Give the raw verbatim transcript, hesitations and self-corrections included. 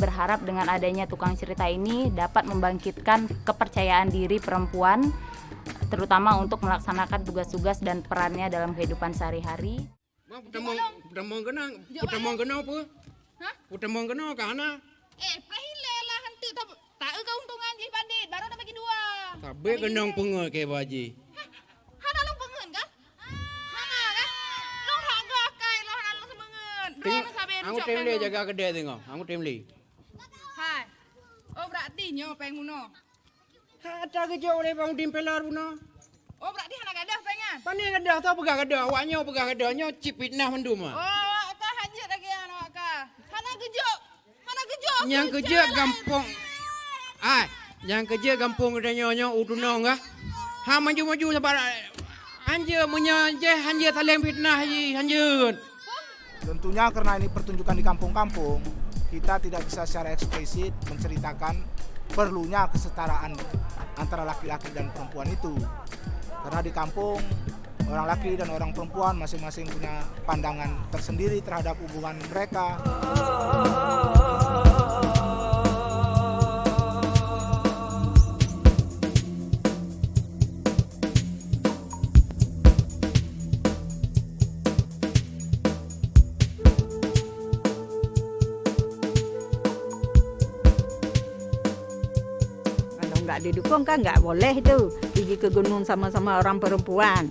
Berharap dengan adanya tukang cerita ini dapat membangkitkan kepercayaan diri perempuan, terutama untuk melaksanakan tugas-tugas dan perannya dalam kehidupan sehari-hari. Mak, peutamong, peutamong keunoe, peutamong keunoe peue? Hah? Peutamong keunoe ka hana? Eh, peuhilé lah hantu ta-, taeu keuntungan jih bandit, baru dah bagi dua. Tabe keunong peungeut keu bak jih. Hah? Hana lôn peungeut kan? Hana kan? Lôn hak geuh akai lôn hana lôn seumeungeut. Tengok, anggota M L A jaga keudè tengok, anggota M L A. Hai. Oh, berarti nyoe péng bunoe. Hata geujok lé Bang Udin Pelar bunoe. Oh, berarti hana gadoh péng nyan? Pane gadoh, soe peugah gadoh? Awak nyoe peugah gadoh, nyoe cit fitnah mandum ah. Oh, awak ka hanjeuet lagèe nyan awak ka. Hana geujok. Hana geujok. Nyang keujeuet gampông. Ah, nyang keujeuet gampông geutanyoe nyoe u tunong kah? Ha maju-maju sabar. Hanjeuet meunyoe jih hanjeuet saléng fitnah jih, hanjeuet. Tentunya karena ini pertunjukan di kampung-kampung, kita tidak bisa secara eksplisit menceritakan perlunya kesetaraan antara laki-laki dan perempuan itu. Karena di kampung, orang laki dan orang perempuan masing-masing punya pandangan tersendiri terhadap hubungan mereka. Kalau nggak didukung kan nggak boleh tu pergi ke gunung sama-sama orang perempuan.